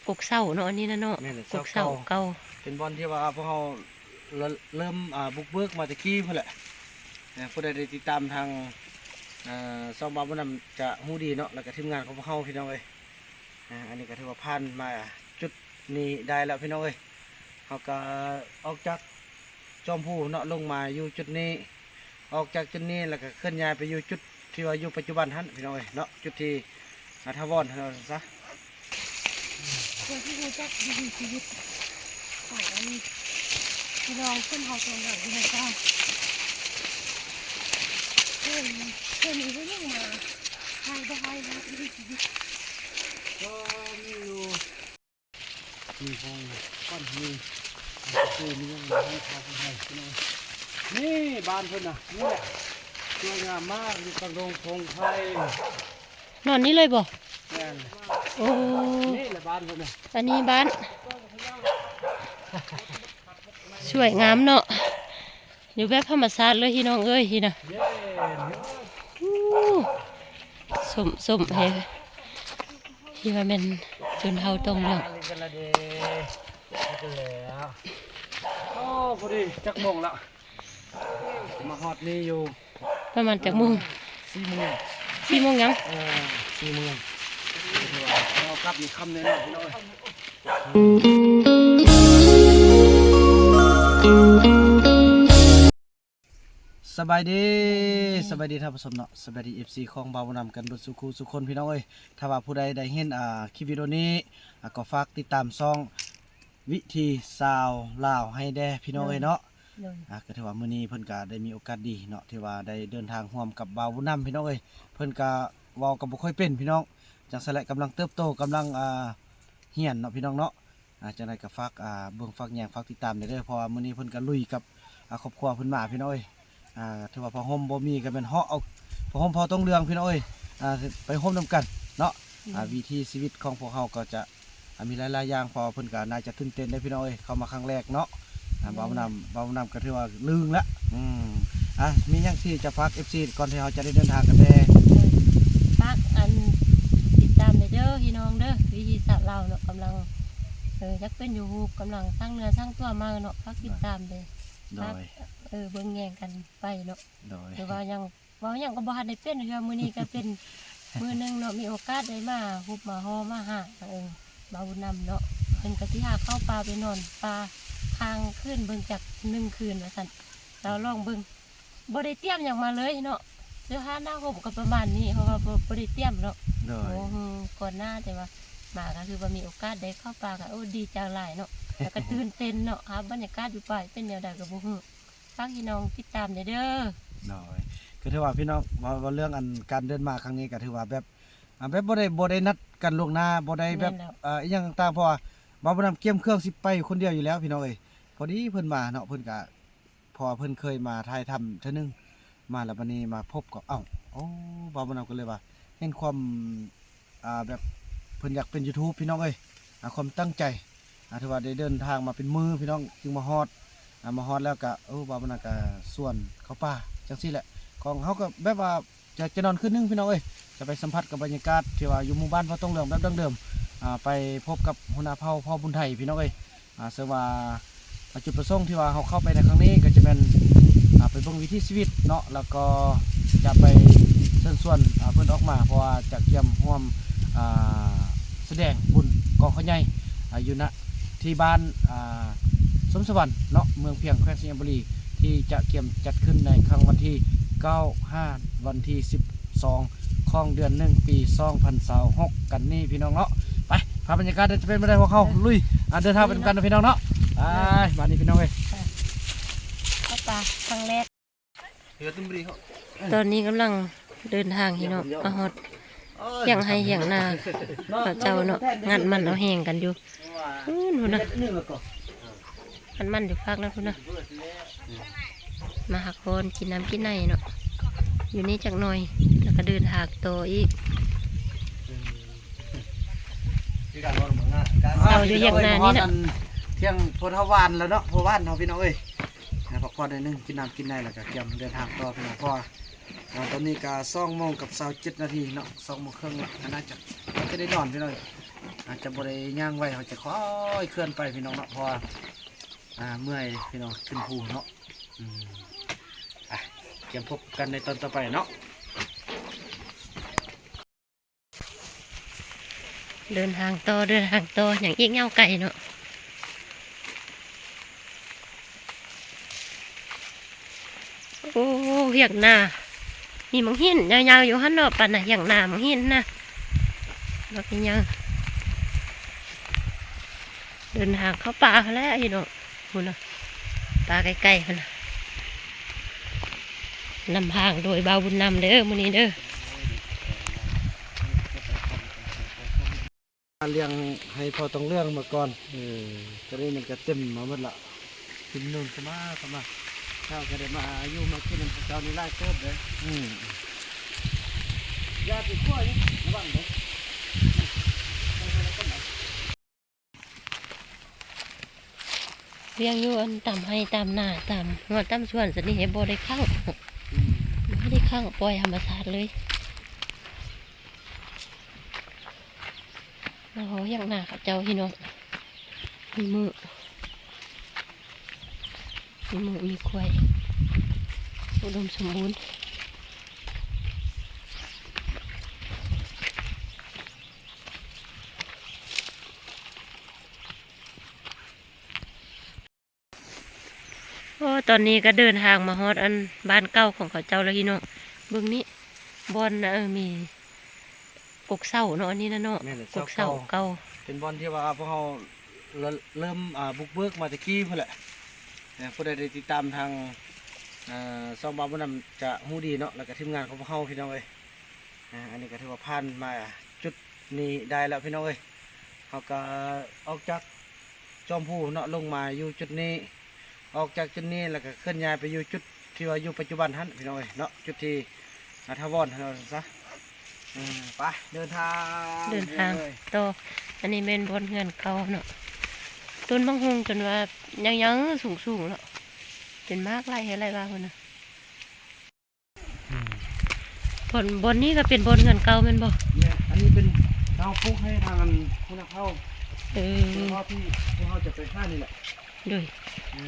ກົກເຊົາເນາະ ອັນນີ້ນະເນາະ. ແມ່ນແຫຼະ ກົກເຊົາເກົ່າ ເປັນບ່ອນທີ່ວ່າພວກເຮົາ ເລີ່ມ ອ່າ ບຸກເບີກມາແຕ່ກີ້ພຸ້ນແຫຼະ. ເອີ ຜູ້ໃດໄດ້ຕິດຕາມທາງ ເອີ ຊ່ອງບ່າວບຸນນຳຈະຮູ້ດີເນາະ ແລ້ວກໍທີມງານຂອງພວກເຮົາ ພີ່ນ້ອງເອີຍ. ອ່າ ອັນນີ້ກໍຖືວ່າຜ່ານມາຈຸດນີ້ໄດ້ແລ້ວ ພີ່ນ້ອງເອີຍ. ເຮົາກໍອອກຈາກຈອມພູເນາະ ລົງມາຢູ່ຈຸດນີ້ ອອກຈາກຈຸດນີ້ ແລ້ວກໍເຄື່ອນຍ້າຍໄປຢູ່ຈຸດທີ່ວ່າຢູ່ປັດຈຸບັນຫັ້ນ ພີ່ນ້ອງເອີຍເນາະ, ຈຸດທີ່ ອາ ຖາວອນ ເຮົາວ່າຊັ້ນຊະ. ເພື່ອທີ່ຮູ້ຈັກວິຖີຊີວິດຂອງອັນພີ່ນ້ອງຊົນເຜົ່າຕົງເຫຼືອງຢູ່ໃນປ່າ. ເພິ່ນ ເພິ່ນນີ້ເພິ່ນຍັງມາຖ່າຍບໍ່ຖ່າຍເນາະ ວິຖີຊີວິດ ກໍມີຢູ່ ມີຫ້ອງກ້ອນ ມີປະຕູ ມີຫຍັງໃຫ້ເຂົ້າໄປໃຫ້ພີ່ນ້ອງ. ນີ້ບ້ານເພິ່ນນະ ນີ້ແຫຼະ ສວຍງາມມາກ ຢູ່ກາງດົງພົງໄພ. ນອນນີ້ເລີຍບໍ່? ແມ່ນ. ໂອ້ ນີ້ແຫຼະບ້ານເພິ່ນນະ ອັນນີ້ບ້ານ ສວຍງາມເນາະ ຢູ່ແບບທຳມະຊາດເລີຍ ພີ່ນ້ອງເອີຍ. ນີ້ນະ ເຢັນ ໂອ້ ສົມ ສົມແຮງ ທີ່ວ່າແມ່ນຊົນເຜົ່າຕົງເຫຼືອງ. ໂອ້ ພໍດີ ຈັກໂມງລະ? ມາຮອດນີ້ຢູ່ປະມານຈັກໂມງ? ສີ່ໂມງ. ສີ່ໂມງຫຍັງ? ເອີ ສີ່ໂມງ ເອົາກັບນີ້ຄ່ຳແນ່ນອນ ພີ່ນ້ອງເອີຍ. ສະບາຍດີ ສະບາຍດີທ່ານຜູ້ຊົມເນາະ, ສະບາຍດີເອັຟຊີຂອງບ່າວບຸນນຳກັນເບິດສູ່ຄູ່ສູ່ຄົນ ພີ່ນ້ອງເອີຍ. ຖ້າວ່າຜູ້ໃດໄດ້ເຫັນ ອ່າ ຄລິບວິດີໂອນີ້ ອ່າ ກໍຝາກຕິດຕາມຊ່ອງວິຖີຊາວລາວໃຫ້ແດ່ ພີ່ນ້ອງເອີຍເນາະ. ໂດຍ ອ່າ ກໍຖືວ່າມື້ນີ້ເພິ່ນກໍໄດ້ມີໂອກາດດີເນາະ ທີ່ວ່າໄດ້ເດີນທາງຮ່ວມກັບບ່າວບຸນນຳ ພີ່ນ້ອງເອີຍ. ເພິ່ນກໍເວົ້າກໍບໍ່ຄ່ອຍເປັນ ພີ່ນ້ອງ, ຈັ່ງຊັ້ນແຫຼະ ກຳລັງເຕີບໂຕ ກຳລັງ ອ່າ ຮຽນເນາະ ພີ່ນ້ອງເນາະ. ອ່າ ຈັ່ງໃດກໍຝາກ ອ່າ ເບິ່ງ ຝາກແຍງ ຝາກຕິດຕາມແດ່ເດີ ເພາະວ່າມື້ນີ້ເພິ່ນກໍລຸຍກັບ ອ່າ ຄອບຄົວເພິ່ນມາ ພີ່ນ້ອງເອີຍ. ອ່າ ຖືວ່າຜ້າຫົ່ມບໍ່ມີກໍແມ່ນເຫາະເອົາຜ້າຫົ່ມເຜົ່າຕົງເຫຼືອງ ພີ່ນ້ອງເອີຍ ອ່າ ໄປໂຮມນຳກັນເນາະ. ອືມ ອ່າ ວິຖີຊີວິດຂອງພວກເຮົາກໍຈະ ອ່າ ມີຫຼາຍໆຢ່າງ ເພາະວ່າເພິ່ນກໍໜ້າຈະຕື່ນເຕັ້ນເດ້ ພີ່ນ້ອງເອີຍ ເຂົ້າມາຄັ້ງແລກເນາະ. ອ່າ ແມ່ນ ບ່າວບຸນນຳ ບ່າວບຸນນຳກໍຖືວ່າລຶ້ງລະ. ອືມ ອ່າ ມີຫຍັງທີ່ຈະຝາກເອັຟຊີກ່ອນທີ່ເຮົາຈະໄດ້ເດີນທາງກັນແດ່? ໂດຍ ຝາກອັນຕິດຕາມແດ່ເດີ ພີ່ນ້ອງເດີ ວິຖີຊາວລາວເນາະ ກຳລັງ ເອີ ຢາກເປັນຢູທູບ ກຳລັງສ້າງເນື້ອສ້າງຕົວມາເນາະ ຝາກຕິດຕາມແດ່. ໂດຍ ຝາກ ເອີ ເບິ່ງແຍງກັນໄປເນາະ. ໂດຍ ຄືວ່າຍັງ ເວົ້າຫຍັງກໍບໍ່ທັນໄດ້ເປັນເທື່ອ, ມື້ນີ້ກໍເປັນມື້ໜຶ່ງເນາະ ມີໂອກາດໄດ້ມາຮຸບມາຫໍ່ມາຫາ ເອີ ບ່າວບຸນນຳເນາະ. ເພິ່ນກໍຊິຫາເຂົ້າປ່າໄປນອນປ່າຄ້າງຄືນເບິ່ງຈັກໜຶ່ງຄືນວ່າຊັ້ນ. ລາວລອງເບິ່ງ ບໍ່ໄດ້ຕຽມຫຍັງມາເລີຍເນາະ, ເສື້ອຜ້າໜ້າຫົ່ມກໍປະມານນີ້ ເພາະວ່າບໍ່ ບໍ່ໄດ້ຕຽມເນາະ. ໂດຍ ບໍ່ຮູ້ກ່ອນໜ້າ ແຕ່ວ່າມາກໍຄືວ່າມີໂອກາດໄດ້ເຂົ້າປ່າ ກໍ ໂອ້ ດີໃຈຫຼາຍເນາະ ແລ້ວກໍຕື່ນເຕັ້ນເນາະ. ຫາບັນຍາກາດຢູ່ປ່າເປັນແນວໃດກໍບໍ່ຮູ້. ຝາກພີ່ນ້ອງຕິດຕາມແດ່ເດີ. ໂດຍ ກໍຖືວ່າພີ່ນ້ອງ ເວົ້າ ເວົ້າເລື່ອງອັນການເດີນມາຄັ້ງນີ້ ກໍຖືວ່າແບບ ອ່າ ແບບບໍ່ໄດ້ ບໍ່ໄດ້ນັດກັນລ່ວງໜ້າ ບໍ່ໄດ້ແບບ ແມ່ນແລ້ວ ເອີ ອີ່ຫຍັງຕ່າງໆ ເພາະວ່າບ່າວບຸນນຳກຽມເຄື່ອງຊິໄປຄົນດຽວຢູ່ແລ້ວ ພີ່ນ້ອງເອີຍ. ພໍດີເພິ່ນມາເນາະ ເພິ່ນກະ ເພາະວ່າເພິ່ນເຄີຍມາຖ່າຍທຳເທື່ອໜຶ່ງ ມາແລ້ວບັດນີ້ມາພົບກໍ ເອົ້າ ໂອ້ ບ່າວບຸນນຳກໍເລີຍວ່າເຫັນຄວາມ ອ່າ ແບບເພິ່ນຢາກເປັນຢູທູບ ພີ່ນ້ອງເອີຍ. ອ່າ ຄວາມຕັ້ງໃຈ ອ່າ ຖືວ່າໄດ້ເດີນທາງມາເປັນມື້ ພີ່ນ້ອງ ຈຶ່ງມາຮອດ. ອ່າ ມາຮອດແລ້ວກະ ໂອ້ ບ່າວບຸນນຳກະຊວນເຂົ້າປ່າຈັ່ງຊີ້ແຫຼະ. ຂອງເຮົາກໍແບບວ່າຈະ ຈະນອນຄືນໜຶ່ງ ພີ່ນ້ອງເອີຍ, ຈະໄປສຳຜັດກັບບັນຍາກາດທີ່ວ່າຢູ່ໝູ່ບ້ານເຜົ່າຕົງເຫຼືອງແບບດັ້ງເດີມ, ອ່າ ໄປພົບກັບຫົວໜ້າເຜົ່າ ພໍ່ບຸນໄທ ພີ່ນ້ອງເອີຍ. ອ່າ ເຊິ່ງວ່າ ອ່າ ຈຸດປະສົງທີ່ວ່າເຮົາເຂົ້າໄປໃນຄັ້ງນີ້ກໍຈະແມ່ນ ອ່າ ໄປເບິ່ງວິຖີຊີວິດເນາະ, ແລ້ວກໍຈະໄປເຊີນຊວນ ອ່າ ເພິ່ນອອກມາ ເພາະວ່າຈະກຽມຮ່ວມ ອ່າ ສະແດງບຸນກອງຂ້າວໃຫຍ່ ອ່າ ຢູ່ ນະ ທີ່ບ້ານ ອ່າ ສົມສະຫວັນເນາະ ເມືອງພຽງ ແຂວງໄຊຍະບູລີ ທີ່ຈະກຽມຈັດຂຶ້ນໃນຄັ້ງວັນທີເກົ້າ ຫາ ວັນທີສິບສອງ ຂອງເດືອນໜຶ່ງ ປີສອງພັນຊາວຫົກກັນນີ້ ພີ່ນ້ອງເນາະ. ໄປ ພາບບັນຍາກາດຈະເປັນແນວໃດ ພວກເຮົາລຸຍ ອ່າ ເດີນທາງໄປນຳກັນເນາະ ພີ່ນ້ອງເນາະ. ໄປ ບາດນີ້ ພີ່ນ້ອງເອີຍ ໄປ ຄັ້ງແລກ. ຕອນນີ້ກຳລັງເດີນທາງ ພີ່ນ້ອງ ມາຮອດ ໂອ້ຍ ຮຽງໄຮ່ຮຽງນາເຂົາເຈົ້າເນາະ, ງັດມັນເອົາແຮງກັນຢູ່ພຸ້ນ ພຸ້ນນະ. ອັນມັນຢູ່ຟາກນັ້ນພຸ້ນນະ. ມາພັກຜ່ອນ ກິນນ້ຳກິນໃນເນາະ ຢູ່ນີ້ຈັກໜ່ອຍ ແລ້ວກໍເດີນທາງຕໍ່ອີກ. ເຊົາຢູ່ຫຍັງໜ້ານີ້ນະ ທຽງພໍ່ເຖົ້າຫວານແລ້ວເນາະ, ພໍ່ຫວານເຮົາ ພີ່ນ້ອງເອີຍ. ມາພັກຜ່ອນໜ້ອຍໜຶ່ງ ກິນນ້ຳກິນໃນ ແລ້ວກໍກຽມເດີນທາງຕໍ່ ພີ່ນ້ອງ. ເພາະວ່າ ອ່າ ຕອນນີ້ກໍສອງໂມງກັບຊາວເຈັດນາທີເນາະ, ສອງໂມງເຄິ່ງແລ້ວ ໜ້າຈະ ຈະໄດ້ນອນ ພີ່ນ້ອງ. ອາດຈະບໍ່ໄດ້ຍ່າງໄວ ເຮົາຈະຄ່ອຍເຄື່ອນໄປພີ່ນ້ອງເນາະ ເພາະວ່າ ອ່າ ເມື່ອຍພີ່ນ້ອງ ຂຶ້ນພູເນາະ. ອືມ ອ່ະ ກຽມພົບກັນໃນຕອນຕໍ່ໄປເນາະ. ເດີນທາງຕໍ່ ເດີນທາງຕໍ່ ຫຍັງອີກ ຍາວໄກເນາະ. ໂອ້ ຮຽກນາ ມີໝາກຫີນຍາວໆຢູ່ຫັ້ນເນາະ ປານນະ ຮຽກນາ ໝາກຫີນນະ ບັກໃຫຍ່. ເດີນທາງເຂົ້າປ່າຫັ້ນແຫຼະພີ່ນ້ອງ. ພຸ້ນນະ ປ່າໃກ້ໆພຸ້ນນະ. ນຳທາງໂດຍບ່າວບຸນນຳເດີ ມື້ນີ້ເດີ. ລ້ຽງໃຫ້ພໍ່ທອງເຫຼືອງມາກ່ອນ. ເອີ ຕອນນີ້ມັນກະເຕັມມາໝົດລະ ກິນນູນເຂົ້າມາ ເຂົ້າມາ. ເຮົາກະໄດ້ມາຢູ່ມາກິນນຳເຂົາເຈົ້ານີ້ຫຼາຍເຕີບເດ້. ອືມ ຢ່າໄປຂົ້ວນີ້ ລະວັງເດີ. ລ້ຽງຢູ່ອັນຕາມໄຮ່ຕາມນາ ຕາມຮົ້ວຕາມສວນຊັ້ນນີ້ ບໍ່ໄດ້ຂັງ ອືມ ບໍ່ໄດ້ຂັງ ປ່ອຍທຳມະຊາດເລີຍ. ມາເຮົາຮຽກນາເຂົາເຈົ້າພີ່ນ້ອງ ມີໝູ ມີໝູມີຄວາຍ ອຸດົມສົມບູນ. ໂອ້ ຕອນນີ້ກະເດີນທາງມາຮອດອັນບ້ານເກົ່າຂອງເຂົາເຈົ້າແລ້ວພີ່ນ້ອງ. ເບິ່ງນີ້ ບ່ອນ ເອີ ມີກົກເສົາເນາະ ອັນນີ້ນະເນາະ. ແມ່ນແຫຼະ ກົກເສົາເກົ່າ ເປັນບ່ອນທີ່ວ່າພວກເຮົາ ເລີ່ມ ອ່າ ບຸກເບີກມາແຕ່ກີ້ພຸ້ນແຫຼະ. ເອີ ຜູ້ໃດໄດ້ຕິດຕາມທາງ ເອີ ຊ່ອງບ່າວບຸນນຳຈະຮູ້ດີເນາະ ແລ້ວກະທີມງານຂອງພວກເຮົາພີ່ນ້ອງເອີຍ. ອ່າ ອັນນີ້ກະຖືວ່າຜ່ານມາຈຸດນີ້ໄດ້ແລ້ວພີ່ນ້ອງເອີຍ. ເຮົາກະອອກຈາກຈອມພູເນາະ ລົງມາຢູ່ຈຸດນີ້ ອອກຈາກຈຸດນີ້ແລ້ວກະເຄື່ອນຍ້າຍໄປຢູ່ຈຸດທີ່ວ່າຢູ່ປັດຈຸບັນຫັ້ນພີ່ນ້ອງເອີຍເນາະ ຈຸດທີ່ ອາ ຖາວອນຫັ້ນວ່າຊັ້ນຊະ. ເອີ ໄປເດີນທາງ ເດີນທາງຕໍ່. ອັນນີ້ແມ່ນບ່ອນເຮືອນເກົ່າເນາະ ຕົ້ນບັກຫຸ່ງຈົນວ່າຍັງໆ ສູງໆເນາະ ເປັນໝາກຫຼາຍແຮງຫຼາຍວ່າພຸ້ນນະ. ອືມ ບ່ອນ ບ່ອນນີ້ກະເປັນບ່ອນເຮືອນເກົ່າແມ່ນບໍ່? ແມ່ນ ອັນນີ້ເປັນ ເຮົາປູກໃຫ້ທາງອັນພຸ້ນນະເຜົ່າ. ເອີ ເພາະວ່າທີ່ພວກເຮົາຈະໄປຫານີ້ແຫຼະ. ໂດຍ ເອີ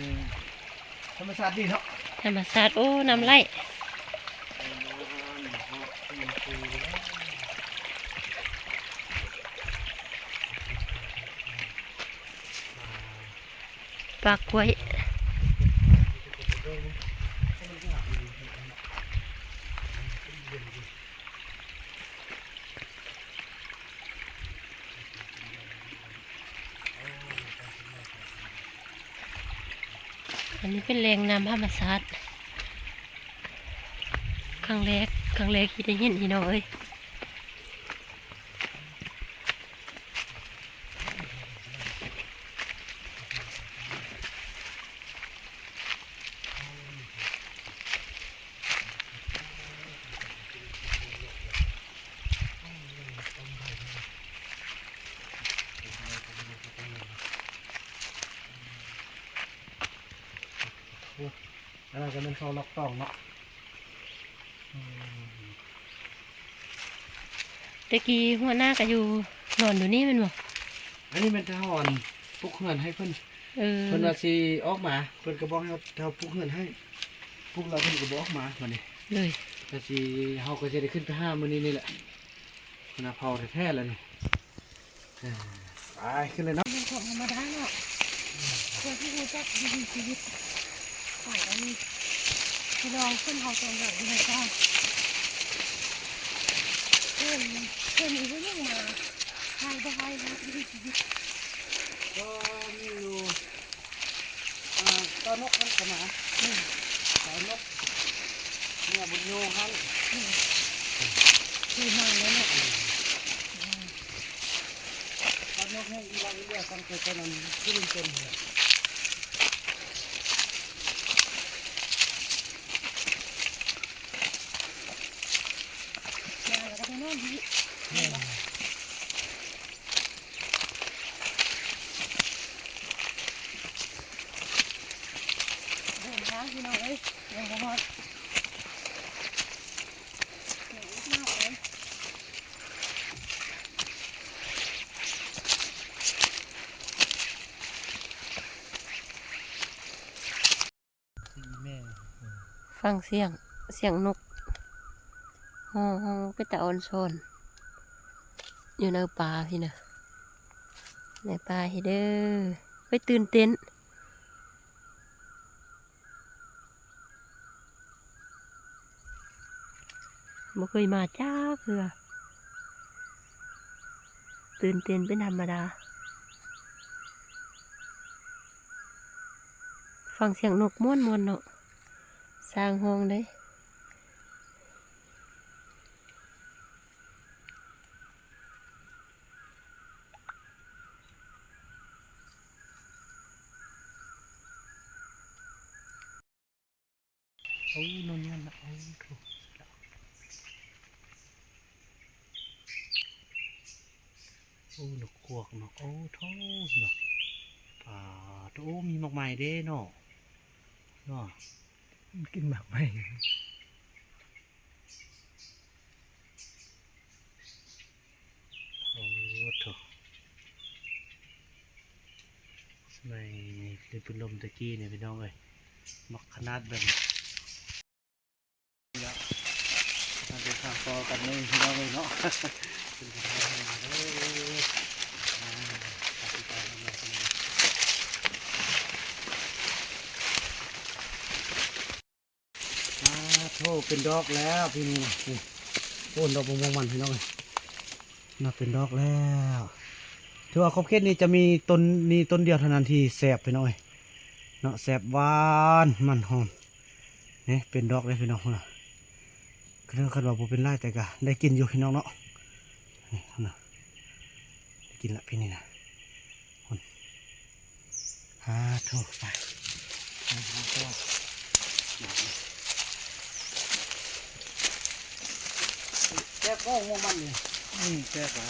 ທຳມະຊາດດີເນາະ ທຳມະຊາດ. ໂອ້ ນ້ຳໄຫຼ ປ່າກ້ວຍ. ອັນນີ້ເປັນແຫຼ່ງນ້ຳທຳມະຊາດ ຄັ້ງແລກ ຄັ້ງແລກທີ່ໄດ້ເຫັນພີ່ນ້ອງເອີຍ. ອັນນັ້ນກະແມ່ນເຂົາລັອກຕອງເນາະ. ອືມ ແຕ່ກີ້ຫົວໜ້າກະຢູ່ ນອນຢູ່ນີ້ແມ່ນບໍ່? ອັນນີ້ແມ່ນເຮົາອັນປຸກເຮືອນໃຫ້ເພິ່ນ. ເອີ ເພິ່ນວ່າຊິອອກມາ ເພິ່ນກະບອກໃຫ້ເຮົາ ເຮົາປຸກເຮືອນໃຫ້ ປຸກແລ້ວເພິ່ນກະບໍ່ອອກມາບາດນີ້. ໂດຍ ກະຊິ ເຮົາກະຊິໄດ້ຂຶ້ນໄປຫາມື້ນີ້ນີ້ແຫຼະ ເພິ່ນວ່າເຜົາແທ້ໆແລ້ວນີ້. ເອີ ໄປຂຶ້ນເລີຍເນາະ. ເປັນຂອງທຳມະດາເນາະ ເພື່ອທີ່ຮູ້ຈັກວິຖີຊີວິດຂອງອັນນີ້ ພີ່ນ້ອງຊົນເຜົ່າຕອນໃຫຍ່ຢູ່ໃນປ່າ. ເພິ່ນ ເພິ່ນມີຜູ້ຍິງມາຖ່າຍບໍ່ຖ່າຍເນາະ ວິຖີຊີວິດ ກໍມີຢູ່. ອ່າ ຕານົກຫັ້ນກະມາ ອືມ ຕານົກ ເມືອບຸນໂຍຫັ້ນ ອືມ ຄືມາແລ້ວເນາະ. ອືມ ຕານົກໃຫ້ອີ່ຫຼັງເຫຼືອຕັ້ງແຕ່ຕອນນັ້ນຄືເປັນຕົ້ນ. ແມ່ນແລ້ວກະໄປນອນຢູ່ນີ້ ແມ່ນ ເດີນທາງພີ່ນ້ອງເອີຍ ຍັງບໍ່ຮອດ ຍັງອີກຍາວໄກ. ຟັງສຽງ ສຽງນົກຮ້ອງເປັນຕາອ່ອນຊອນ ຢູ່ໃນປ່າພີ້ນະ ໃນປ່າພີ້ເດີ. ໄປຕື່ນເຕັ້ນ ບໍ່ເຄີຍມາຈັກເທື່ອ ຕື່ນເຕັ້ນເປັນທຳມະດາ. ຟັງສຽງນົກມ່ວນໆເນາະ ຊ້າງຮ້ອງເດ້. ໂອ້ ນົກນວນນະ ໂອ້ ໂທ້ ໂອ້ ນົກຄວກເນາະ ໂອ້ ໂທ້ເນາະ ປາໂທ້ ມີໝາກໄມ້ເດ້ເນາະ ເນາະ ມັນກິນໝາກໄມ້. ໂອ້ໂທ້ ສະໄໝຫຼິ້ນປືນລົມແຕ່ກີ້ນີ້ພີ່ນ້ອງເອີຍ ມັກຂະໜາດແບບນີ້. ມາເດີນທາງຕໍ່ກັນເລີຍພີ່ນ້ອງເອີຍເນາະ ເປັນທາງມາເດີ ອ່າ ປະຕິບັດນຳກັນເລີຍ. ອາໂທ້ ເປັນດອກແລ້ວປີນີ້ນະ ນີ້ ໂອ້ ດອກມ່ວງໆມັນພີ່ນ້ອງເອີຍ ນະ ເປັນດອກແລ້ວ. ຖືວ່າຂອບເຂດນີ້ຈະມີຕົ້ນນີ້ຕົ້ນດຽວເທົ່ານັ້ນທີ່ແຊບພີ່ນ້ອງເອີຍເນາະ ແຊບຫວານມັນຫອມ ນີ້ເປັນດອກເດ້ພີ່ນ້ອງ ພຸ້ນນະ ຄັນ ຄັນວ່າບໍ່ເປັນຫຼາຍແຕ່ກະໄດ້ກິນຢູ່ພີ່ນ້ອງເນາະ ນີ້ ພຸ້ນນະ ໄດ້ກິນລະປີນີ້ນະ. ອາໂທ້ ໄປ ແຊບບໍ່ ຫົວມັນນີ້ ອືມ ແຊບຫວາ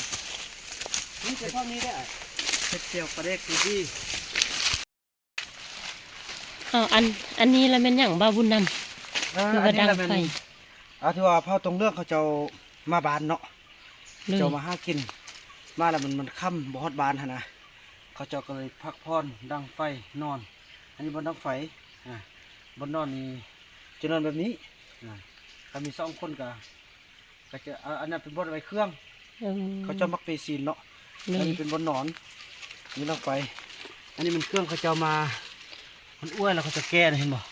ມີແຕ່ເທົ່ານີ້ແຫຼະ ເຮັດແຈ່ວປາແດກດີໆ. ເອົາ ອັນ ອັນນີ້ລະແມ່ນຫຍັງ ບ່າວບຸນນຳ? ເອີ ຄືວ່າດັງໄຟ ອັນນີ້ລະແມ່ນ ອ່າ ທີ່ວ່າເຜົ່າຕົງເຫຼືອງເຂົາເຈົ້າມາບ້ານເນາະ ເຂົາເຈົ້າມາຫາກິນ ມາແລ້ວມັນ ມັນຄ່ຳບໍ່ຮອດບ້ານຫັ້ນນະ ເຂົາເຈົ້າກໍເລີຍພັກຜ່ອນ ດັງໄຟນອນ. ອັນນີ້ບ່ອນດັງໄຟ ອ່າ ບ່ອນນອນນີ້ຈະນອນແບບນີ້ ອ່າ ຄັນມີສອງຄົນກໍ ກໍຈະ ອາ ອັນນັ້ນເປັນບ່ອນໄວ້ເຄື່ອງ ເອີ ເຂົາເຈົ້າມັກເປຊີນເນາະ ໂດຍ ອັນນີ້ເປັນບ່ອນນອນ ນີ້ລາງໄຟ ອັນນີ້ແມ່ນເຄື່ອງເຂົາເຈົ້າມາ ມັນອ້ວຍແລ້ວເຂົາຈະແກ່ນະ ເຫັນບໍ່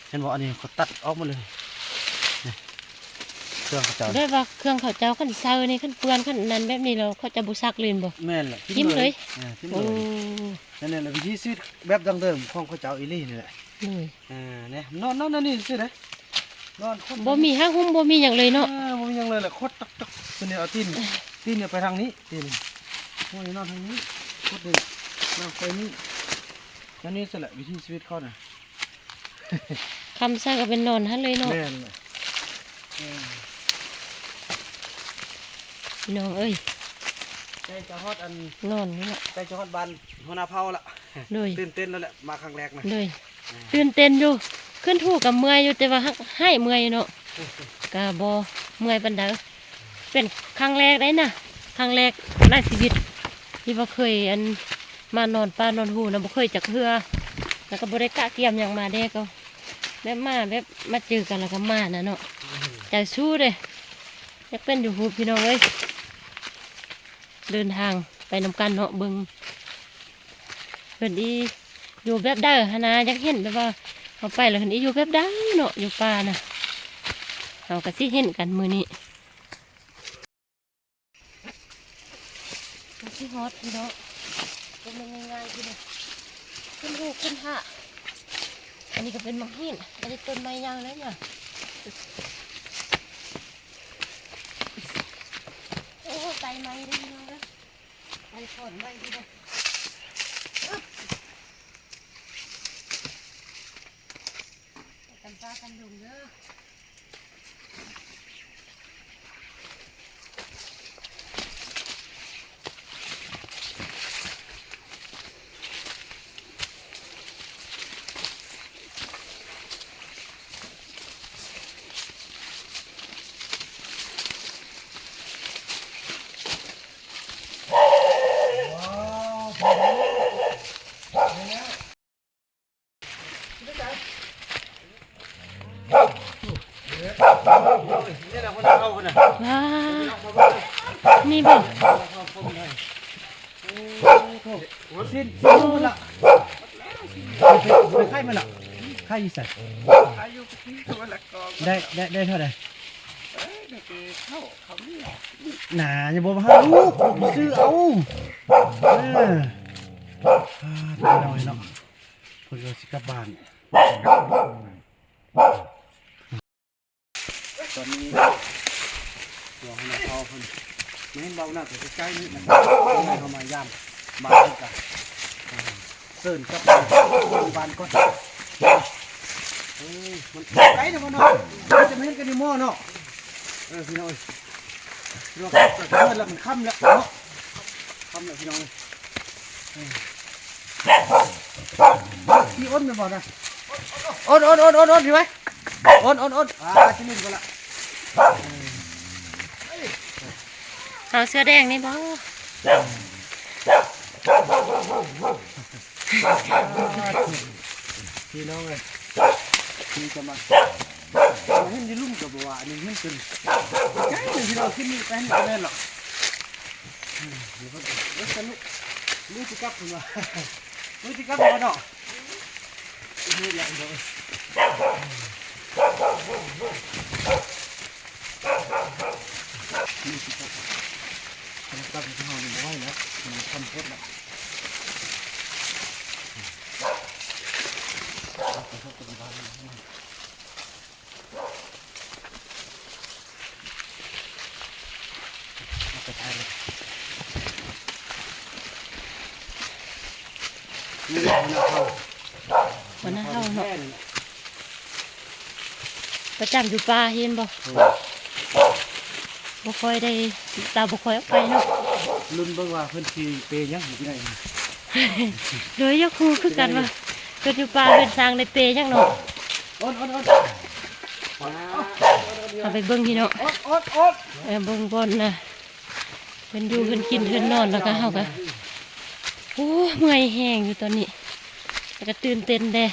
ເຫັນບໍ່ ອັນນີ້ເຂົາຕັດອອກໝົດເລີຍ ນີ້ ເຄື່ອງເຂົາເຈົ້າ ແບບວ່າເຄື່ອງເຂົາເຈົ້າ ຄັນເຊົານີ້ ຄັນເປື້ອນ ຄັນອັນນັ້ນແບບນີ້ແລ້ວ ເຂົາຈະບໍ່ຊັກເລີຍແມ່ນບໍ່? ແມ່ນແຫຼະ ຖິ້ມເລີຍ ເອີ ຖິ້ມເລີຍ ໂອ້ ນັ້ນແຫຼະ ວິຖີຊີວິດແບບດັ້ງເດີມຂອງເຂົາເຈົ້າອີ່ຫຼີນີ້ແຫຼະ ໂດຍ ອ່າ ແນ່ ນອນ ນອນອັນນີ້ຊື່ເດ້ ນອນຄົດ ບໍ່ມີຜ້າຫຸ້ມ ບໍ່ມີຫຍັງເລີຍເນາະ ເອີ ບໍ່ມີຫຍັງເລີຍແຫຼະ ຄົດຕັກໆ ຕົວນີ້ເອົາຕີນ ຕີນນີ້ໄປທາງນີ້ ຕີນນີ້ ໂອ້ຍ ນອນທາງນີ້ ຄົດນີ້ ນອນໄປນີ້ ອັນນີ້ຊັ້ນແຫຼະ ວິຖີຊີວິດເຂົານະ ຄ່ຳໃສ່ກໍເປັນນອນຫັ້ນເລີຍເນາະ ແມ່ນແຫຼະ ເອີ ພີ່ນ້ອງເອີຍ ໃກ້ຈະຮອດອັນ ນອນນີ້ແຫຼະ ໃກ້ຈະຮອດບ້ານຫົວໜ້າເຜົ່າລະ ໂດຍ ຕື່ນເຕັ້ນແລ້ວແຫຼະ ມາຄັ້ງແລກນະ ໂດຍ ອ່າ ຕື່ນເຕັ້ນຢູ່ ຂຶ້ນພູກໍເມື່ອຍຢູ່ ແຕ່ວ່າຫາກຫາຍເມື່ອຍເນາະ ກໍບໍ່ເມື່ອຍປານໃດ ເປັນຄັ້ງແລກໄດ໋ນະ ຄັ້ງແລກໃນຊີວິດ ທີ່ວ່າເຄີຍ ອັນ ມານອນປ່ານອນພູນະ ບໍ່ເຄີຍຈັກເທື່ອ ແລ້ວກໍບໍ່ໄດ້ກະກຽມຫຍັງມາເດ້ ກໍແບບມາ ແບບມາເຈີກັນແລ້ວກໍມານະເນາະ ໃຈສູ້ເດ້ ຢາກເປັນຢູ່ຮູບ ພີ່ນ້ອງເອີຍ ເດີນທາງໄປນຳກັນເນາະ ເບິ່ງເພິ່ນອີຢູ່ແບບໃດຫັ້ນນະ ຢາກເຫັນແບບວ່າເຮົາໄປແລ້ວເພິ່ນອີຢູ່ແບບໃດເນາະ ຢູ່ປ່ານະ ເຮົາກໍຊິເຫັນກັນມື້ນີ້ ກໍຊິຮອດພີ່ນ້ອງ ບໍ່ແມ່ນງ່າຍໆ ພີ່ນ້ອງ ຂຶ້ນຮູບຂຶ້ນຫາ ອັນນີ້ກໍເປັນໝາກຫີນ ອັນນີ້ຕົ້ນໄມ້ໃຫຍ່ແລ້ວຫຍັງ ໂອ້ ໄຕໄມ້ເດີພີ່ນ້ອງເດີ ໄຕຂອນໄມ້ພີ່ນ້ອງ ຕຳປ່າຕຳດົງເດີ. ອ່າ ນີ້ບໍ່? ໂອ້ໂຫ ສິ້ນ ສິ້ນໝົດລະ ໄຂ່ມັນລະ ໄຂ່ຢູ່ໃສ? ໄຂ່ຢູ່ທີ່ຕົວລະກອງ ໄດ້ ໄດ້ ໄດ້ເທົ່າໃດ? ເອີ ໄດ້ແຕ່ເຂົ້າ ເຂົ້ານີ້ ໜາ ຢ່າບໍ່ມາຫາລູກ ຊື້ເອົາ ເອີ ອ່າ ພີ່ນ້ອງເນາະ ເພິ່ນກໍຊິກັບບ້ານ. ຕອນນີ້ພວກເຮົາເອົາເພິ່ນ ມາເຫັນເບົາໜ້າກໍໃກ້ໆນີ້ນະ ເຮົາມາຢາມບ້ານເພິ່ນກະ ເຊີນກັບບ້ານກ່ອນ. ເອີ ມັນໄກເນາະ ເນາະ ຈະມາເຫັນກັນຢູ່ໝໍ້ເນາະ. ເອີ ພີ່ນ້ອງເອີຍ ພີ່ນ້ອງ ເອີ ແລ້ວມັນຄ່ຳແລ້ວເນາະ ຄ່ຳແລ້ວພີ່ນ້ອງເອີຍ. ອືມ ອີ່ອົນແມ່ນບໍ່ນະ? ອົນ ອົນ ອົນ ອົນ ພີ່ໄວ້ ອົນ ອົນ ອົນ ອ່າ ຊິຫຼິ້ນກ່ອນລະ. ເອົາເສື້ອແດງນີ້ບໍ່? ພີ່ນ້ອງເອີຍ ນີ້ຈະມາ ມາເຫັນຢູ່ລຸ່ມກໍບໍ່ວ່າ ອັນນີ້ເຫັນເປັນ ໃກ້ເລີຍ ພີ່ນ້ອງ ຂຶ້ນນີ້ໄປເຫັນບໍ່ແມ່ນຫຼອກ. ເອີ ເດີ ເດີ ສະໜຸກ ມື້ຊິກັບພຸ້ນວ່າ ມື້ຊິກັບແລ້ວເນາະ. ນີ້ແຫຼະ ມື້ຊິກັບ ກັບເຮົານີ້ບໍ່ໄຫວແລ້ວ ມັນຄ່ຳໂພດແລ້ວ. ນີ້ແຫຼະຫົວໜ້າເຜົ່າ ຫົວໜ້າເຜົ່າເນາະ ປະຈຳຢູ່ປ່າ ເຫັນບໍ່? ບໍ່ຄ່ອຍໄດ້ ລາວບໍ່ຄ່ອຍອອກໄປເນາະ. ລຸ້ນເບິ່ງວ່າເພິ່ນຊິເປຫຍັງຢູ່ທີ່ໃດ. ໂດຍ ຢາກຮູ້ຄືກັນວ່າເພິ່ນຢູ່ປ່າເຮືອນຊ່າງໄດ້ເປຫຍັງເນາະ. ເອົາໄປເບິ່ງພີ່ນ້ອງ ເອີ ເບິ່ງບ່ອນນະ ເພິ່ນຢູ່ເຮືອນກິນເຮືອນນອນ ແລ້ວກໍເຮົາກໍ ໂອ້ ເມື່ອຍແຮງຢູ່ຕອນນີ້ ແລ້ວກໍຕື່ນເຕັ້ນແດ່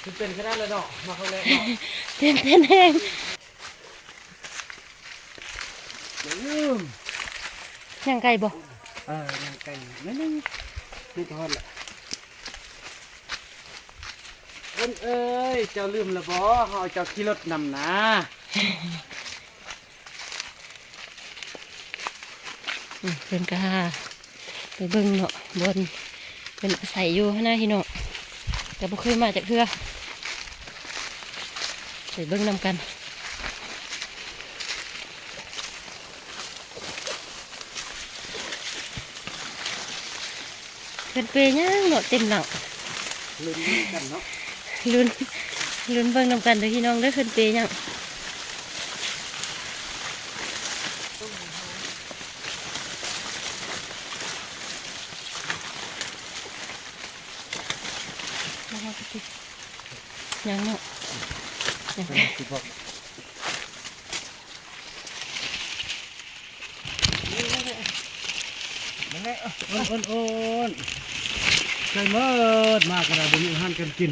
ຕື່ນເຕັ້ນຂະໜາດເລີຍເນາະ ມາຄັ້ງແລກເນາະ ຕື່ນເຕັ້ນແຮງ. ຢ່າລືມ ຍ່າງໄກບໍ່? ເອີ ຍ່າງໄກໜ້ອຍໜຶ່ງ ນີ້ກໍຮອດລະ. ເອີນເອີຍ ເຈົ້າລືມລະບໍ່ ເຮົາເຈົ້າຂີ່ລົດນຳນາ. ອືມ ເພິ່ນກໍຫາ ໄປເບິ່ງເນາະ ບ່ອນເພິ່ນອາໄສຢູ່ຫັ້ນນະພີ່ນ້ອງ ແຕ່ບໍ່ເຄີຍມາຈັກເທື່ອ ໄປເບິ່ງນຳກັນ. ເພິ່ນເປຫຍັງເນາະ ເຕັມຫຼັງ ລຸ້ນນຳກັນເນາະ ລຸ້ນ ລຸ້ນເບິ່ງນຳກັນເດີພີ່ນ້ອງເດີ ເພິ່ນເປຫຍັງ. ຍັງເນາະ ຍັງ ນັ້ນແຫຼະ ໂອນໆໆ ໃສ່ໝົດ ມາກໍໄດ້ ບໍ່ມີອາຫານການກິນ.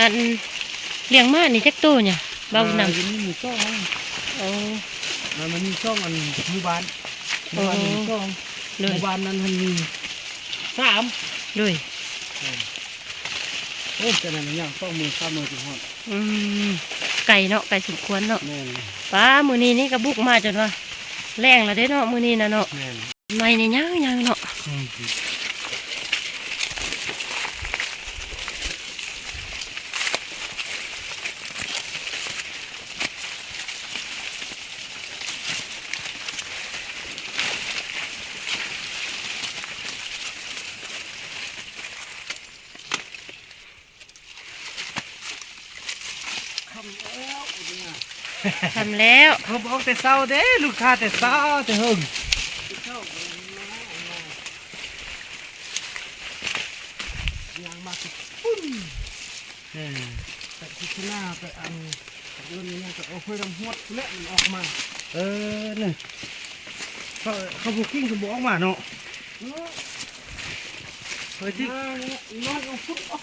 ອັນ ລ້ຽງມ້ານີ້ຈັກໂຕຫຍັງ ເວົ້ານຳ. ອ່າ ຢູ່ນີ້ມີສອງ ໂອ້ ມັນມີສອງອັນ ໝູ່ບ້ານ ໝູ່ບ້ານນີ້ມີສອງ ໂດຍ ໝູ່ບ້ານນັ້ນຫັ້ນມີສາມ ໂດຍ ໂອ້ ແຕ່ນັ້ນຍ່າງສອງມື້ສາມມື້ຈຶ່ງຮອດ. ອືມ ໄກເນາະ ໄກສົມຄວນເນາະ. ແມ່ນ ປ້າ ມື້ນີ້ນີ້ກໍບຸກມາຈົນວ່າແລງແລ້ວເດ້ເນາະ ມື້ນີ້ນະເນາະ. ແມ່ນ ໄມ້ນີ້ຍາວໆເນາະ. ອືມ ຄ່ຳແລ້ວ ຄ່ຳແລ້ວ ເຮົາບອກແຕ່ເຊົ້າເດ້ ລູກຄ້າແຕ່ເຊົ້າແຕ່ເຫິງ ຍ່າງມາ ເອີ ທີ່ຊະນາໄປອັນ ເອີ້ນຫຍັງກໍເອົາຫ້ວຍນ້ຳຮວດພຸ້ນແຫຼະ ມັນອອກມາ. ເອີ ນີ້ ເຂົາ ເຂົາບໍ່ກິນກໍບໍ່ອອກມາເນາະ. ເນາະ ເອີ ຕິ ມານີ້ນອນຢູ່ພຸ້ນ ອອກ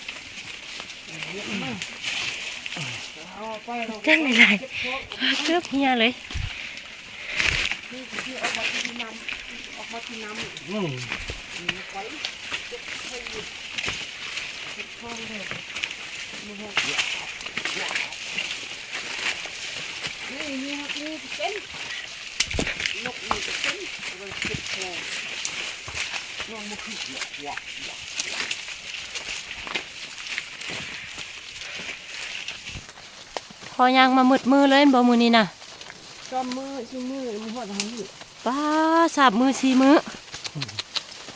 ເອົາໄປ ຈັກຫຼາຍໆ ເກັບຂອງ ເກືອບເຫຍເລີຍ. ນີ້ຄືອອກມາກິນນ້ຳ ອອກມາກິນນ້ຳ. ອືມ ໄປເກັບໄປເກັບຂອງເດີ ນີ້ ນີ້ ນີ້ເປັນ ນົກນີ້ກໍເປັນ ເອົາໄປເກັບຂອງ ນ້ອງບໍ່ຄື ພໍຍ່າງມາໝົດມື້ເລີຍແມ່ນບໍ່ມື້ນີ້ນະ? ສາມມື້ ສີ່ມື້ ມາຮອດຫັ້ນ. ປ້າ ສາມມື້ສີ່ມື້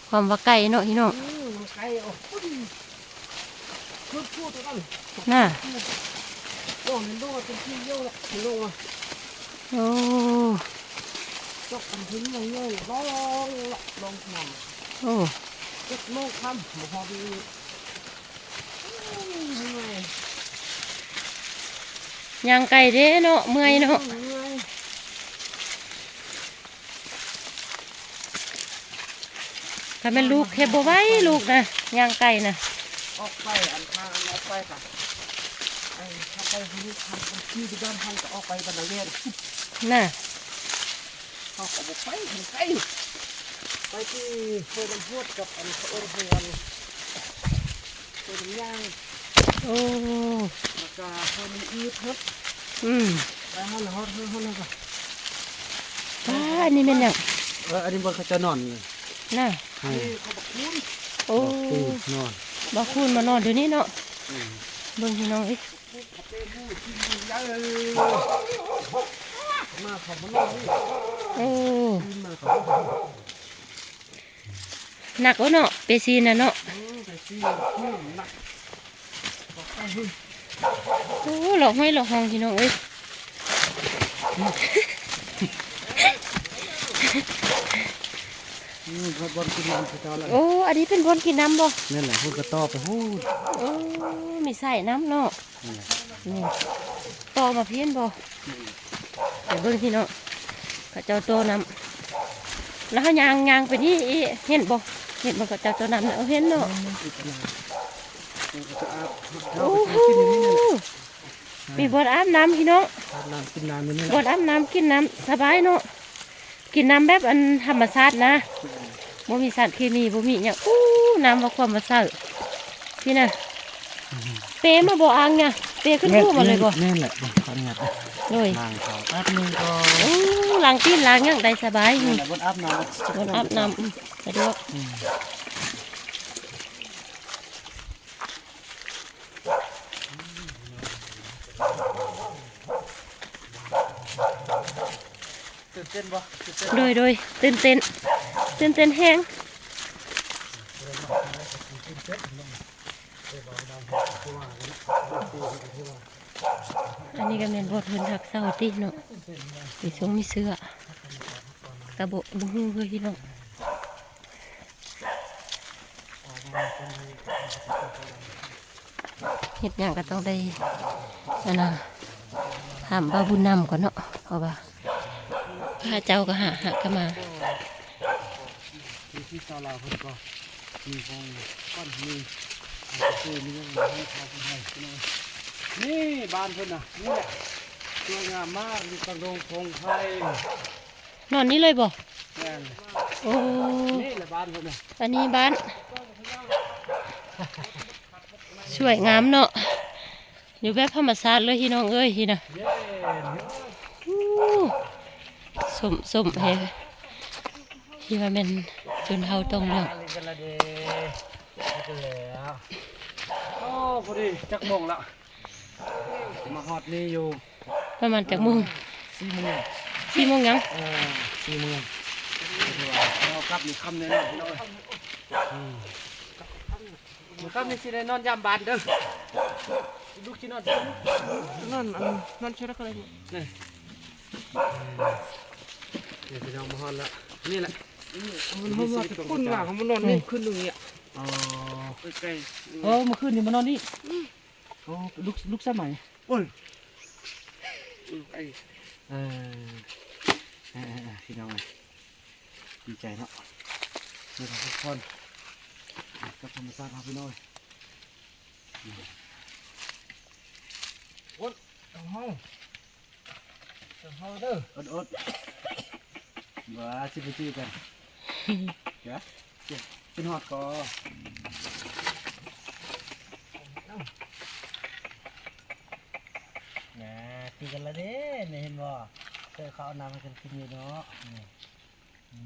ຄວາມວ່າໄກເນາະພີ່ນ້ອງ. ອືມ ມັນໄກອອກພຸ້ນ ພຸ້ນໆ ນະ ໂອ້ ມັນລົງມາເປັນທີ່ດຽວລະ ລົງມາ. ໂອ້ ຕົກກັນເປັນໃຫຍ່ໆ ລອງ ລອງນ້ຳ. ໂອ້ ເຈັດໂມງຄ່ຳ ບໍ່ພໍດີ. ໂອ້ຍ ເມື່ອຍ ຍ່າງໄກເດ້ເນາະ ເມື່ອຍເນາະ. ອືມ ເມື່ອຍ ຖ້າແມ່ນລູກເຮັດບໍ່ໄຫວ ລູກນະ ຍ່າງໄກນະ. ອອກໄປອັນທາງອັນອອກໄປກະ ໄປທາງໄປທາງນີ້ ທາງທີ່ດຳພັນກະອອກໄປບັນດາແວນນະ. ເຮົາກໍບໍ່ໄປທາງໄກ ໄປທີ່ຫ້ວຍນ້ຳຮວດກັບອັນເຂົາເອີ້ນຫ້ວຍອັນ ໂອ້ ໂອ້ ແລ້ວກະເພິ່ນອີກເພິ່ນ ອືມ ໄປຫັ້ນ ຮອດເຮືອນເພິ່ນແລ້ວກະ ປ້າ ອັນນີ້ແມ່ນຫຍັງ? ເອີ ອັນນີ້ບ່ອນເຂົາເຈົ້ານອນນະ ເອີ ອັນນີ້ເຂົາບັກຄູນ. ໂອ້ ບັກຄູນນອນ ບັກຄູນມານອນຢູ່ນີ້ເນາະ. ອືມ ເບິ່ງພີ່ນ້ອງເອີຍ ມາເຂົາມານອນນີ້. ໂອ້ ມາເຂົາ ໜັກເນາະ ເປຊີນນະເນາະ. ອືມ ເປຊີນໜັກ. ໂອ້ ເລາະຫ້ວຍເລາະຮ່ອງພີ່ນ້ອງເອີຍ. ອືມ ຮອດບ່ອນກິນນ້ຳເຂົາເຈົ້າແລ້ວ. ໂອ້ ອັນນີ້ເປັນບ່ອນກິນນ້ຳບໍ່? ແມ່ນແຫຼະ ພຸ້ນກະຕໍ່ໄປພຸ້ນ. ໂອ້ ມີສາຍນ້ຳເນາະ. ນີ້ ຕໍ່ມາພີ້ນບໍ່? ໄປເບິ່ງພີ່ນ້ອງ ເຂົາເຈົ້າຕໍ່ນ້ຳ ແລ້ວເຮົາຍ່າງ ຍ່າງໄປນີ້ອີກ ເຫັນບໍ່? ເຫັນບໍ່ ເຂົາເຈົ້າຕໍ່ນ້ຳນະ. ເອີ ເຫັນເນາະ. ໂອ້ໂຫ ມີບ່ອນອາບນ້ຳພີ່ນ້ອງ ອາບນ້ຳກິນນ້ຳຢູ່ນີ້ແຫຼະ. ບ່ອນອາບນ້ຳກິນນ້ຳສະບາຍເນາະ. ກິນນ້ຳແບບອັນທຳມະຊາດນະ ບໍ່ມີສານເຄມີ ບໍ່ມີຫຍັງ. ອູ້ ນ້ຳວ່າຄວາມວ່າໃສ ພີ່ນະ. ເປມາບໍ່ອ່າງນະ ເປຂຶ້ນພູມາເລີຍບໍ່? ແມ່ນແຫຼະ ຂໍອະນຸຍາດ ໂດຍ ລ້າງເຂົ້າແປັບໜຶ່ງກ່ອນ. ອູ້ ລ້າງຕີນລ້າງຫຍັງໄດ້ສະບາຍ. ແມ່ນແຫຼະ ບ່ອນອາບນ້ຳ ບ່ອນອາບນ້ຳ ອືມ ສະດວກ. ອືມ ຕື່ນເຕັ້ນບໍ່? ຕື່ນເຕັ້ນ ໂດຍ ໂດຍ ຕື່ນເຕັ້ນ ຕື່ນເຕັ້ນແຮງ. ອັນນີ້ກະແມ່ນບໍ່ເພິ່ນຮັກເຊົາຕິເນາະ ມີຊົງມີເສື້ອ ກະບໍ່ ບໍ່ຮູ້ເລີຍພີ່ນ້ອງ. ເຮັດຫຍັງກະຕ້ອງໄດ້ ອັນນ່າ ຖາມບ່າວບຸນນຳກ່ອນເນາະ ເພາະວ່າເຂົາເຈົ້າກະຫາ ຫາກະມາ. ທີ່ ທີ່ຊາວລາວເພິ່ນກະມີຂອງຂວັນ ມີອັນເຊີນ ມີຫຍັງໃຫ້ເຂົາເພິ່ນໃຫ້ພີ່ນ້ອງ. ນີ້ບ້ານເພິ່ນນະ ນີ້ແຫຼະ ສວຍງາມມາກ ຢູ່ກາງດົງພົງໄພ. ນອນນີ້ເລີຍບໍ່? ແມ່ນ. ໂອ້ ນີ້ແຫຼະບ້ານເພິ່ນນະ ອັນນີ້ບ້ານ ສວຍງາມເນາະ ຢູ່ແບບທຳມະຊາດເລີຍພີ່ນ້ອງເອີຍ. ນີ້ນະ ເຢັນ ອູ້ ສົມ ສົມແຮງ ທີ່ວ່າແມ່ນຊົນເຜົ່າຕ້ອງເຫຼືອງ. ໂອ້ ພໍດີ ຈັກໂມງລະ? ມາຮອດນີ້ຢູ່ປະມານຈັກໂມງ? ສີ່ໂມງ ສີ່ໂມງຫຍັງ? ເອີ ສີ່ໂມງ ເຮົາກັບນີ້ຄ່ຳແນ່ນອນພີ່ນ້ອງເອີຍ. ອືມ ມື້ຄ່ຳນີ້ຊິໄດ້ນອນຢາມບ້ານເດີ ລູກຊິນອນ ນອນ ອັນ ນອນເທື່ອລະກະໄດ້. ນີ້ ນີ້ພີ່ນ້ອງມາຮອດລະ ນີ້ແຫຼະ ມັນມາຮອດພຸ້ນວ່າ ເຮົາມານອນນີ້ຄືນໜຶ່ງນີ້. ອໍ ເອີ ມື້ຄືນນີ້ມານອນນີ້. ອືມ ໂອ້ ລູກ ລູກສະໄໝ ໂອ້ຍ ເອີ ເອີ ເອີ ພີ່ນ້ອງເອີຍ ດີໃຈເນາະ ເດີນພັກຜ່ອນກັບທຳມະຊາດເຮົາ ພີ່ນ້ອງເອີຍ ໂອ້ຍ ເຮົາ ເຮົາເດີ ອົດໆ ວ່າຊິໄປຈື່ກັນ ເດີ ຂຶ້ນຮອດກໍ ນາ ຈື່ກັນລະເດ້ ນີ້ເຫັນບໍ່ ເອີ ເຂົາເອົານ້ຳໃຫ້ກັນກິນຢູ່ເນາະ ນີ້ ອື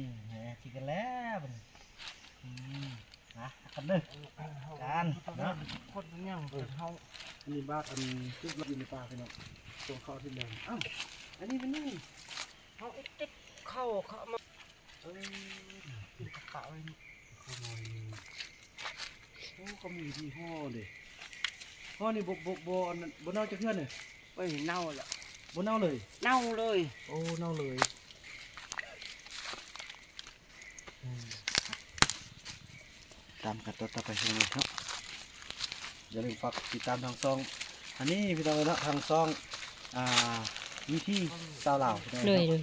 ມ ນາ ຈື່ກັນແລ້ວບັດນີ້ ອືມ ນະ ກັນເດີ ກັນເນາະ ຄົນຍັງເຮົາ ອັນນີ້ບາດ ອັນ ຕຶກຢູ່ໃນປ່າ ພີ່ນ້ອງ ຕົວເຂົາທີ່ແດງ ອ້າວ ອັນນີ້ມັນນີ້ ເຮົາເກັບເຂົ້າ ເຂົ້າມາ ເອີ ກິນກະກະໄວ້ເນາະ ເຂົ້າມາ ໂອ້ ເຂົາມີວິທີຫໍ່ເດ້ ຫໍ່ນີ້ບໍ່ ບໍ່ ບໍ່ ອັນນັ້ນ ບໍ່ເນົ່າຈັກເທື່ອນີ້ ໂອ້ຍ ເນົ່າແລ້ວ ບໍ່ເນົ່າເລີຍ ເນົ່າເລີຍ ໂອ້ ເນົ່າເລີຍ ອືມ ຕາມກັນຕໍ່ໄປ ພີ່ນ້ອງເນາະ ຢ່າລືມຝາກຕິດຕາມທາງຊ່ອງ ອັນນີ້ ພີ່ນ້ອງເນາະ ທາງຊ່ອງ ອ່າ ວິຖີຊາວລາວ ໂດຍ ໂດຍ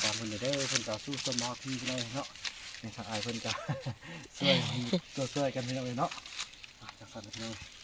ຕາມເພິ່ນເດີ ເພິ່ນກໍສູ້ຊົນມາຮອດພີ້ ພີ່ນ້ອງເນາະ ໃນທາງອ້າຍເພິ່ນກໍຊ່ວຍ ຊ່ວຍກັນ ພີ່ນ້ອງເນາະ ອ່າ ຈັ່ງຊັ້ນ ພີ່ນ້ອງ